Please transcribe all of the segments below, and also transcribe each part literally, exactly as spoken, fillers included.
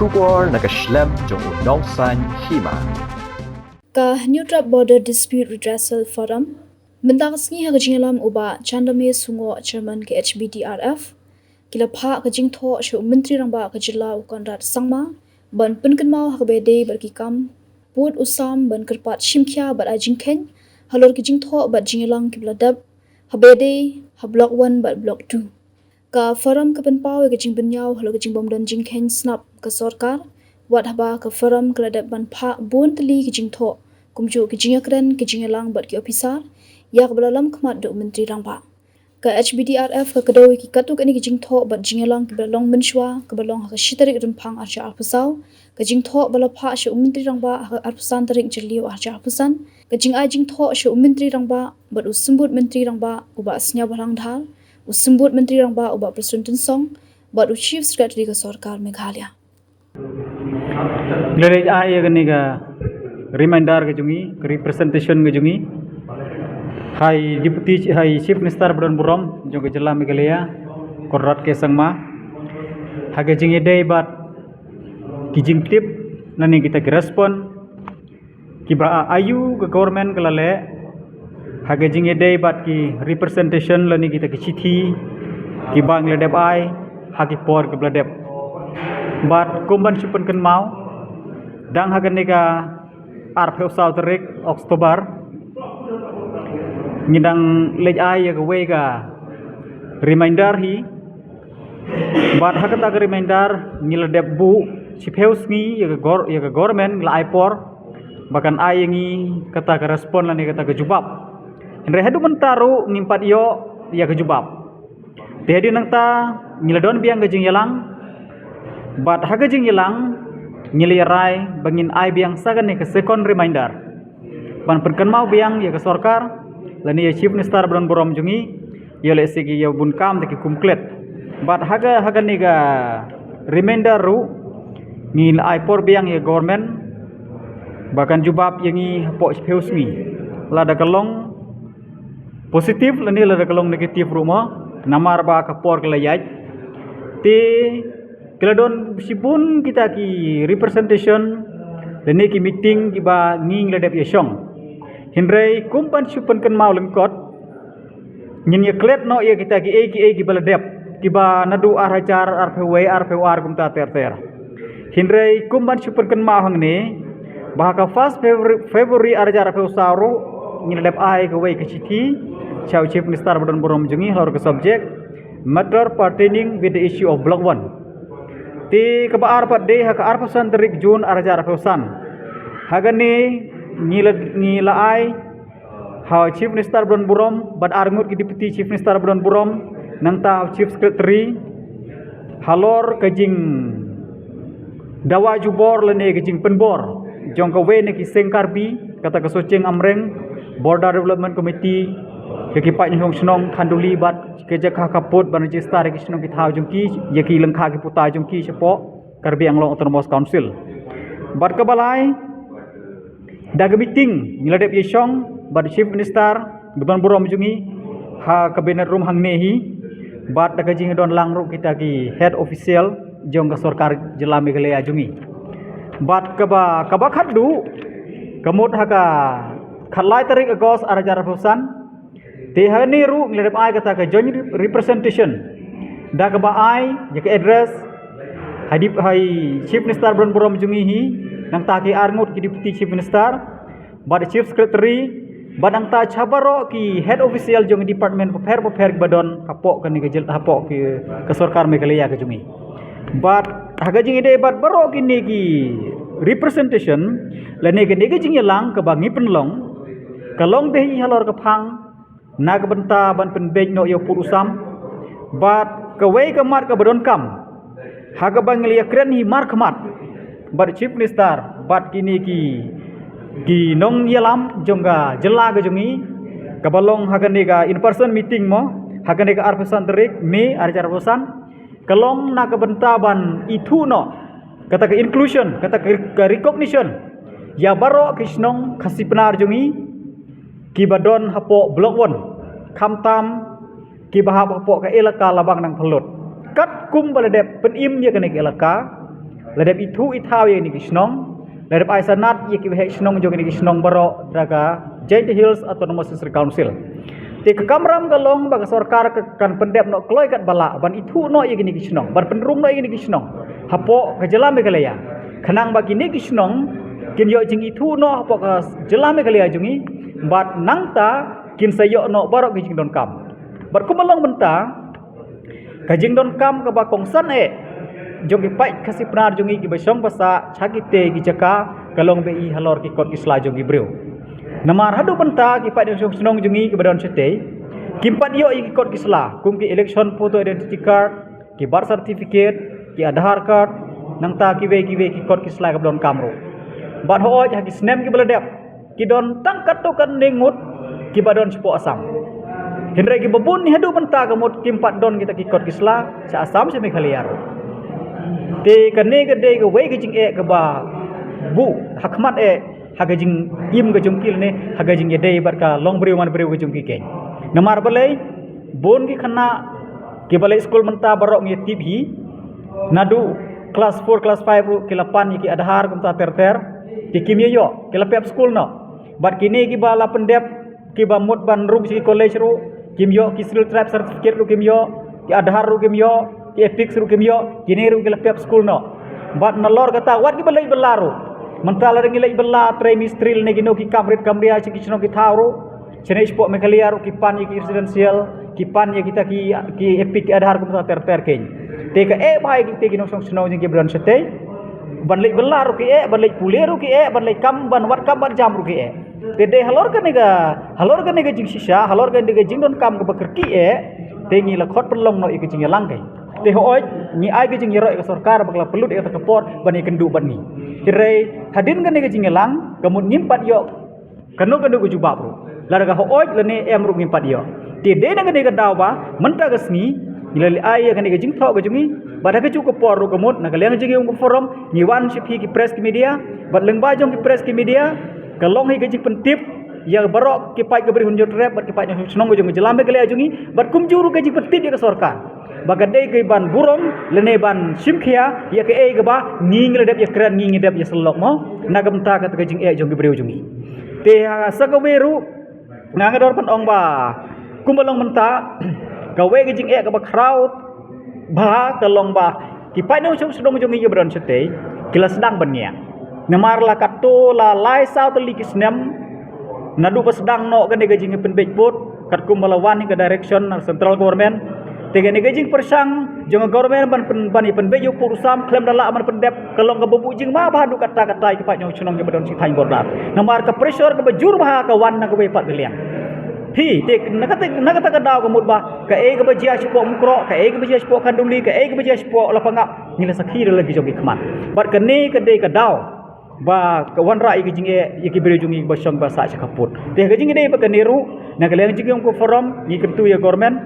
Khubor na ka shlem jong u nongsaiñ hima. Ka Hynñiewtrep Border Dispute Redressal Forum mynta ka sngi ha ka jingïalam u Bah Chandame Sungoh, Chairman ka H B D R F, ki la phah ka jingthoh sha u Myntri Rangbah ka jylla u Conrad Sangma ban pynkynmaw ha kaba ïadei bad ki kam pud u sam ban kyrpad shimkhia bad ai jingkheiñ halor ki jingthoh bad jingïalang kiba la dep ha ba ïadei ha Block One bad Block Two. Ka forum ka pynpaw ïa ka jingbynñiaw halor ka jingbym don jingkheiñ sngap ka sorkar, wat haba ka forum ka la dep ban phah bun tylli ki jingthoh, kumjuh ki jingïakren, ki jingïalang bad ki ophisar ïa kaba la lam khmat da u Myntri Rangbah. Ka H B D R F ka kdew ïa ki katto katne ki jingthoh bad jingïalang kiba la long mynshuwa, kaba long ha ka shi tarik Rymphang arhajar arphew saw, ka jingthoh ba la phah sha u Myntri Rangbah ha ka arphew san tarik Jylliew arhajar arphew san, ka jingai jingthoh sha u Myntri Rangbah bad u Symbud Myntri Rangbah u Bah Sniawbhalang Dhar, u Symbud Myntri Rangbah u Bah Prestone Tynsong bad u Chief Secretary ka sorkar Meghalaya. Ngi la leit ai ïa kane ka reminder ka jong ngi, ka representation ka jong ngi ha i Deputy, ha i Chief Minister ba don burom jong ka jylla Meghalaya, Conrad K Sangma, ha ka jingïadei bad ki jingtip lane kita ki respond kiba aiu ka government ka la leh ha ka jingïadei bad ki representation lane kita ki shithi kiba ngi la dep ai ha ki por kiba la dep. Bad kum ban shu pynkynmaw, dang ha kane ka arphew saw tarik October ngi dang leit ai ïa kawei ka reminder hi. Bad ha kata ka reminder ngi la dep buh shiphew sngi ïa ka gor-, ïa ka government, ngi la ai por ba kan ai ïa ngi kata ka respond lane kata ka jubab. Hynrei haduh mynta ruh ngim pat ïoh ïa ka jubab. Te hadien nangta ngi la don biang ka jingïalang, bad ha ka jingïalang ngi la ïarai ba ngin ai biang sa kane ka second reminder ban pynkynmaw biang ïa ka sorkar lane ïa Chief Minister ba don burom jong ngi ïa lehse ki ïa bun kam da ki kum klet. Bad ha ka, ha kane ka reminder ruh ngi la ai por biang ïa government ba kan jubab ïa ngi hapoh shiphew sngi. Lada ka long positive lane lada ka long negative ruh mo, namar ba ka por ka la ïaid. Te ki la don shibun kita ki representation lane ki meeting kiba ngi la dep ïashong. Hynrei kum ban shu pynkynmaw lyngkot, ngin ïa klet noh ïa kita kiei kiei kiba la dep, kiba naduh arhajar arphew wei, arphew ar kumta ter ter. Hynrei kum ban shu pynkynmaw hangne ba ha ka first February, February arhajar arphew saw ruh ngi la dep ai kawei ka shithi sha u Chief Minister ba don burom jong ngi halor ka subject matter pertaining with the issue of Block One. Te kaba ar pat de ha ka arphew san tarik June arhajar arphew san. Ha kane ngi la, ngi la ai ha u Chief Minister ba don burom bad arngut ki Deputy Chief Minister ba don burom, nangta ha u Chief Secretary halor ka jingdawa jubor lane ka jingpynbor jong kawei na ki seng Karbi, kata ka Socheng Amreng Border Development Committee, ïa ki paid nongshong shnong Khanduli bad ka jaka ka pud ban register ïa ki shnong ki thaw jong ki, ïa ki lyngkha ki puta jong ki shapoh Karbi Anglong Autonomous Council. Bad kaba lai, da ka meeting ngi la dep ïashong bad Chief Minister ba don burom jong ngi ha Cabinet Room hangne hi, bad da ka jingdon lang ruh kita ki head official jong ka sorkar jylla Meghalaya jong ngi. Bad kaba, kaba khatduh ka mut ha ka khatlai tarik August arhajar arphew san, te hangne ruh ngi la dep ai kata ka joint rep-, representation da kaba ai ïa ka address ha i Dep-, ha i Chief Minister ba don burom jong ngi hi, nangta ki arngut ki Deputy Chief Minister bad Chief Secretary bad nangta sha baroh ki head official jong department bapher bapher kiba don hapoh kane ka jyl-, hapoh ki, ka sorkar Meghalaya ka jong ngi. Bad ha ka jingïadei bad baroh kine ki representation lane kane ka jingïalang kaba ngi pynlong, ka long beit halor ka phang na ka bynta ban pynbeit noh ïa u pud u sam. Bad kawei ka mat kaba donkam ha kaba ngi la ïakren hi markhmat bad Chief Minister bad kine ki, ki nongïalam jong ka jylla ka jong ngi, kaba long ha kane ka in-person meeting mo, ha kane ka arphew san tarik May arhajar arphew san, ka long na ka bynta ban ithuh noh kata ka inclusion, kata ka, ka recognition ïa baroh ki shnong Khasi Pnar jong ngi kiba don hapoh Block One, khamtam kiba hap hapoh ka elaka Labang Nangphyllut. Katkum ba la dep pynim ïa kane ka elaka, La dep ithuh ithaw ïa kine ki shnong, la dep ai sanad ïa ki waheh shnong jong kine ki shnong baroh da ka Jaintia Hills Autonomous District Council. Te ka kamram ka long ba ka sorkar ka kan pyndep noh kloi katba lah ban ithuh noh ïa kine ki shnong, ban pynrung noh ïa kine ki shnong hapoh ka jylla Meghalaya, khnang ba kine ki shnong kin ïoh jingithuh noh hapoh ka jylla Meghalaya jong ngi, bad nangta kin sa ïoh noh baroh ki jingdonkam. Bad kumba long mynta, ka jingdonkam kaba kongsan eh jong ki paid Khasi Pnar jong ngi kiba shong ba sah sha kitei ki jaka ka long ba i halor ki kot ki sla jong ki briew. Namar haduh mynta ki paid nongshong shnong jong ngi kiba don shatei kim pat ïoh ïa ki kot ki sla kum ki election photo identity card, ki birth certificate, ki Aadhaar card, nangta kiwei kiwei ki kot ki sla kaba donkam ruh. Bad hooid ha ki snem kiba la dep ki don tang katto katne ngut kiba don shapoh Assam. Hynrei kiba bun haduh mynta ka mut kim pat don kita ki kot ki sla sha Assam sha Meghalaya ruh. Te kane ka dei kawei ka jingeh kaba buh ha khmat eh ha ka jingim ka jong ki lane ha ka jingïadei bad ka long briew man briew ka jong ki keiñ. Namar balei, bun ki khynnah kiba leit skul mynta baroh ngi tip hi, naduh klas four klas five ruh ki la pan ïa ki Aadhaar kumta ter ter, ki kim ïoh, ki la pep skul noh. Bad kine kiba la pyndep kiba mut ban rung sha ki college ruh kim ïoh, ki Scheduled Tribe certificate ruh kim ïoh, ki Aadhaar ruh kim ïoh, ki EPIC ruh kim ïoh, kine ruh ki la pep skul noh. Bad nalor kata wat kiba leit bylla ruh, mynta lada ngi leit bylla trei mistri lane kino ki kam rit kam ria sha ki shnong ki thaw ruh, shane shapoh Meghalaya ruh ki pan ïa ki residential, ki pan ïa kita ki, ki EPIC, ki Aadhaar kumta ter ter keiñ. Te ka eh bha ïa kita ki nongshong shnong jong ngi kiba don shatei. Ban leit bylla ruh ki eh, ban leit pule ruh ki eh, ban leit kam, ban wad kam wad jam ruh ki eh. Te dei halor kane ka, halor kane ka jingshisha, halor kane ka jingdonkam kaba kyrkieh eh, te ngi la khot pynlong noh ïa ka jingïalang keiñ. Te hooid ngi ai ka jingïaroh ïa ka sorkar ba ka la pynlut ïa kata ka por ban ïakynduh bad ngi. Hynrei hadien kane ka jingïalang ka mut ngim pat ïoh kano kano ka jubab ruh. Lada ka hooid lane em ruh ngim pat ïoh. Te dei na kane ka daw ba mynta ka sngi ngi la leit ai ïa kane ka jingthoh ka jong ngi, bad ha kajuh ka por ruh ka mut na ka liang jong ngi kum ka forum ngi wan sha phi ki press ki media, bad lyngba jong ki press ki media ka long hi ka jingpyntip ïa baroh ki paid ka Bri Hynñiewtrep bad ki paid nongshong shnong ka jong ka jylla Meghalaya jong ngi, bad kumjuh ruh ka jingpyntip ïa ka sorkar ba ka dei ka ban burom lane ban shim khia ïa kaei kaba ngi ngi la dep ïakren, ngi ngi dep ïasyllok mo na ka bynta kata ka jingeh jong ki briew jong ngi. Te ha sa kawei ruh nga nga dor ban ong ba kumba long mynta kawei ka jingeh kaba khraw bha ka long ba ki paid nongshong shnong jong ngi kiba don shatei ki la sdang ban ngiah. Namar la katto la lai saw tylli ki snem naduh ba sdang noh kane ka jingpynbeit pud katkum ba la wan hi ka direction na central government. Te kane ka jingpyrshang jong ka government ban pyn, ban ïa pynbeit ïa u pud u sam khlem da lah ban pyndep ka long kaba buh jingma bha haduh katta katta ïa ki paid nongshong shnong kiba don sha thaiñ border. Namar ka pressure kaba jur bha ka wan na kawei pat ka liang. Hi, te na kata, na kata ka daw ka mut ba kaei kaba jia shapoh Mukroh, kaei kaba jia shapoh Khanduli, kaei kaba jia shapoh Lapangap, ngi la sakhi da la ki jong ki khmat. Bad kane ka dei ka daw ba ka wanrah ïa ki jingeh ïa ki briew jong ngi ba shong ba sah sha ka pud. Te ka jingïadei bad kane ruh na ka liang jong ngi kum ka forum ngi kyntu ïa government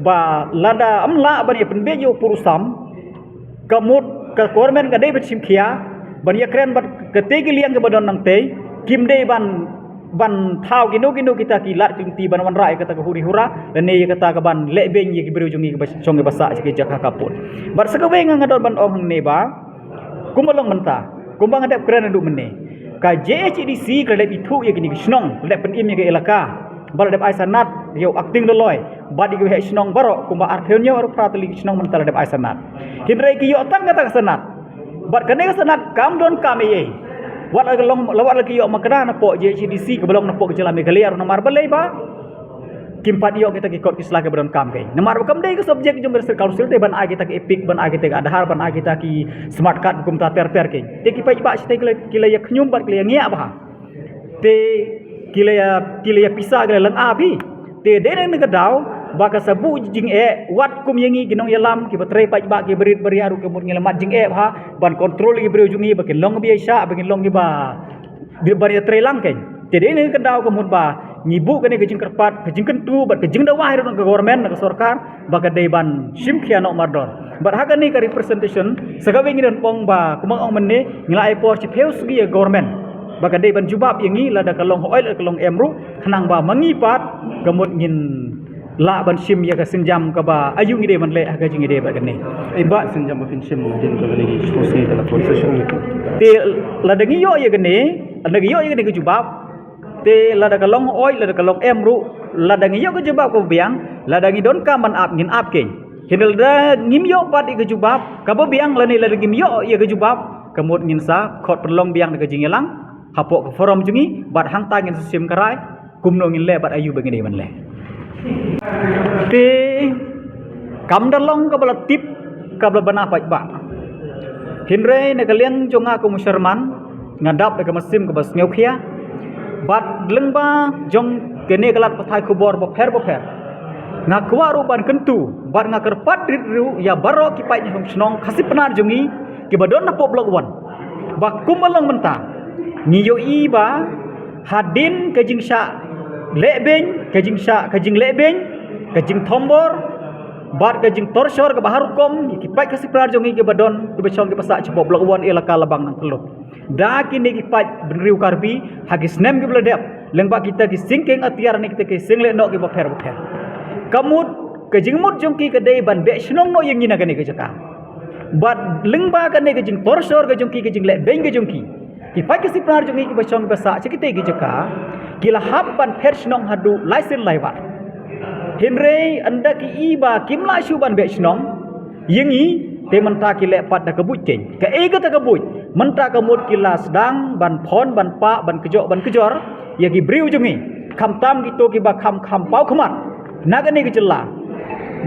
ba lada ym lah ban ïa pynbeit ïa u pud u sam, ka mut ka government ka dei ban shim khia ban ïakren bad katei ki liang kiba don nangtei, kim dei ban, ban thaw kino kino kita ki lad ki lynti ban wanrah ïa kata ka huri hura lane ïa kata ka ban leh beiñ ïa ki briew jong ngi kiba shong kiba sah sha ki jaka ka pud. Bad sa kawei nga nga don ban ong hangne ba kumba long mynta, kumba nga dep kren naduh mynne, ka J H A D C ka la dep ithuh ïa kine ki shnong, la dep pynim ïa ka elaka, ba la dep ai sanad ïa u acting doloi bad ïa ki waheh shnong baroh, kumba arphew hynñiew arphew phra tylli ki shnong mynta la dep ai sanad. Hynrei ki ïoh tang kata ka sanad. Bad kane ka sanad kam donkam ei ei. Wat la ka long, la wat la ki ïoh makna napoh J H A D C kaba long napoh ka jylla Meghalaya ruh, namar balei ba kim pat ïoh kita ki kot ki sla kiba donkam keiñ. Namar ba kam dei ka subject jong ka District Council te ban ai kita ki EPIC, ban ai kita ki Aadhaar, ban ai kita ki smart card kumta ter ter keiñ. Te ki paidbah shatei ki la, ki la ïa khñium bad ki la ïa ngiah bha. Te ki la ïa, ki la ïa pisa, ki la lynga bha. Te dei na kane ka daw ba ka sa buh jingeh wat kum ïa ngi ki nongïalam kiba trei paidbah kiba rit ba ria ruh ka mut ngi la mad jingeh bha ban control ïa ki briew jong ngi ba kin long kiba ïaishah, ba kin long kiba, ba kin ïatrei lang keiñ. Te dei na kane ka daw ka mut ba ngi buh kane ka jingkyrpad, ka jingkyntu bad ka jingdawa hi ruh na ka government, na ka sorkar, ba ka dei ban shim khia noh mardor. Bad ha kane ka representation sa kawei ngi don ong ba kumba ong mynne ngi la ai por shiphew sngi ïa ka government ba ka dei ban jubab ïa ngi lada ka long hooid lada ka long em ruh, khnang ba ma ngi pat ka mut ngin lah ban shim ïa ka sienjam kaba aïu ngi dei ban leh ha ka jingïadei bad kane. Ei, bad sienjam ba phin shim hadien ka kane ka shisha ka la concession. Te lada ngi ïoh ïa kane, lada ngi ïoh ïa kane ka jubab, te lada ka long oi, lada ka long em ruh, lada ngi ïoh ka jubab kaba biang, lada ngi donkam ban ap, ngin ap keiñ. Hynrei lada ngim ïoh pat ïa ka jubab kaba biang lane lada ngim ïoh ïa ka jubab, ka mut ngin sa khot pynlong biang da ka jingïalang hapoh ka forum jong ngi, bad hangta ngin sa shim ka rai kumno ngin leh bad aïu ba ngin dei ban leh. Te kam da long kaba la tip, kaba la bna paidbah. Hynrei na ka liang jong nga kum u chairman, nga dap da ka mynsiem kaba sngewkhia bad lyngba jong kane ka lad pathai khubor bapher bapher, nga kwah ruh ban kyntu bad nga kyrpad rit ruh ïa baroh ki paid nongshong shnong Khasi Pnar jong ngi kiba don hapoh Block One, ba kumba long mynta, ngi ïohi ba hadien ka jingshah lehbeiñ, ka jingshah, ka jinglehbeiñ, ka jingthombor bad ka jingtorture kaba har rukom ïa ki paid Khasi Pnar jong ngi kiba don, kiba shong, kiba sah shapoh Block One, Elaka Labang, Nangkhyllut. Da kine ki paid bynriew Karbi ha ki snem kiba la dep, lyngba kita ki syngkien atiar ne kita ki seng lehnoh kiba pher bapher. Ka mut, ka jingmut jong ki ka dei ban beh shnong noh ïa ngi na kane ka jaka. Bad lyngba kane ka jingtorture ka jong ki, ka jinglehbeiñ ka jong ki, ki paid Khasi Pnar jong ngi kiba shong, kiba sah sha kitei ki jaka, ki la hap ban phet shnong haduh lai sien lai bar. Hynrei ynda ki i ba kim lah shuh ban beh shnong ïa ngi, te mynta ki leh pat da ka buit keiñ. Kaei kata ka buit? Mynta ka mut ki la sdang ban phon, ban pah, ban kjoh, ban kjor ïa ki briew jong ngi, khamtam kito kiba kham, kham paw khmat na kane ka jylla,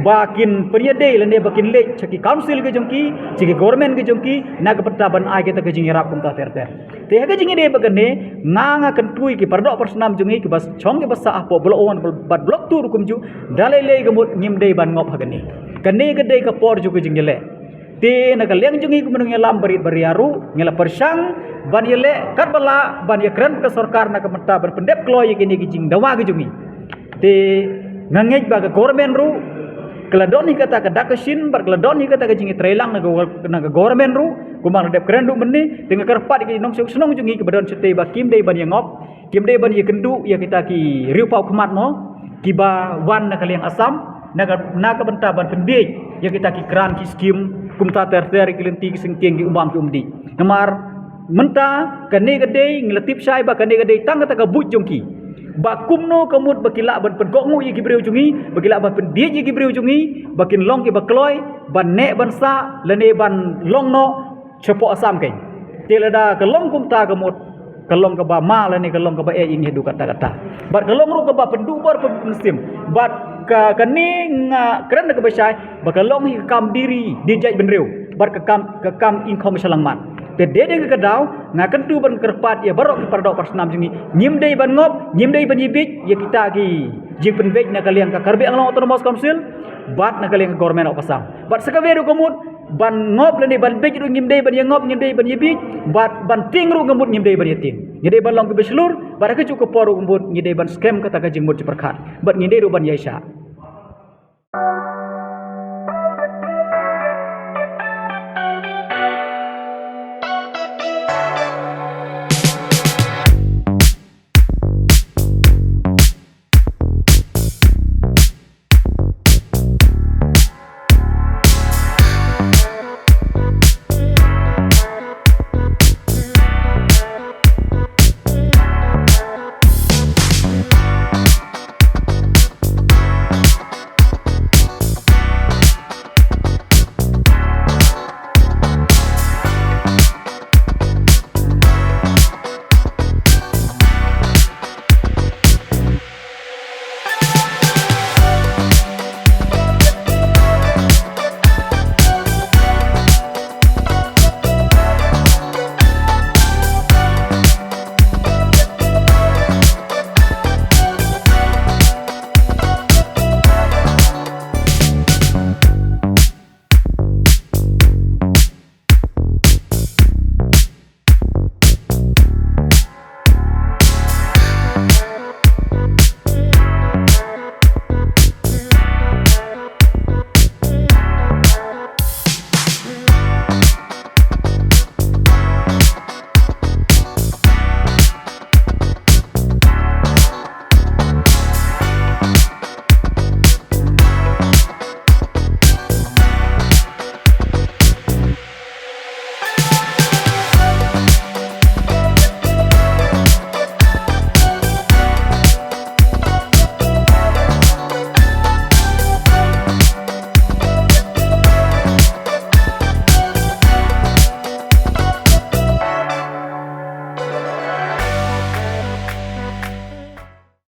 ba kin pynïadei lane ba kin leit sha ki council ka jong ki, sha ki government ka jong ki, na ka bynta ban ai kita ka jingïarap kumta ter ter. Te ha ka jingïadei bad kane, nga, nga kyntu ïa ki paradoh parasnam jong ngi kiba shong, kiba sah hapoh Block One bad Block Two ruh kumjuh, da lei lei ka mut ngim dei ban ngop ha kane. Kane ka dei ka por jong ka jingïaleh. Te na ka liang jong ngi kum u nongïalam barit baria ruh, ngi la pyrshang ban ïaleh katba lah ban ïakren bad ka sorkar na ka bynta ban pyndep kloi ïa kine ki jingdawa ki jong ngi. Te nga ngeit ba ka government ruh ka la don hi kata ka dak ka shin bad ka la don hi kata ka jingïatreilang na ka, na ka government ruh, kumba la dep kren ruh mynne. Te nga kyrpad ïa ki nongshong shnong jong ngi kiba don shatei ba kim dei ban ïangop, kim dei ban ïakynduh ïa kita ki riewpaw khmat mo, kiba wan na ka liang Assam, na ka, na ka bynta ban pynbiej ïa kita ki grant, ki scheme, kumta ter ter, ki lynti, ki syngkien, ki umbam, ki umdih. Namar mynta kane ka dei, ngi la tip shai ba kane ka dei tang kata ka buit jong ki. Ba kumno ka mut ba ki lah ban pynkohnguh ïa ki briew jong ngi, ba ki lah ban pynbiej ïa ki briew jong ngi, ba kin long kiba kloi ban neh ban sah lane ban long noh shapoh Assam keiñ. Te lada ka long kumta ka mut, ka long kaba ma lane ka long kaba eh ïa ngi haduh katta katta. Bad ka long ruh kaba pynduh bor, pynduh mynsiem. Bad ka, kane nga kren da kaba shai ba ka long hi ka kam diri, diri jaitbynriew, bad ka kam, ka kam ingkhong shalangmat. Te dei dei ka daw, nga kyntu ban kyrpad ïa baroh ki paradoh parasnam jong ngi, ngim dei ban ngop, ngim dei ban ïabiej ïa kita ki jingpynbiej na ka liang ka Karbi Anglong Autonomous Council bad na ka liang ka government of Assam. Bad sa kawei ruh ka mut, ban ngop lane ban biej ruh ngim dei ban ïangop, ngim dei ban ïabiej, bad ban tieng ruh ka mut ngim dei ban ïatieng. Ngi dei ban long kiba shlur, bad ha kajuh ka por ruh ka mut ngi dei ban skhem kata ka jingmut jingpyrkhat, bad ngi dei ruh ban ïaishah.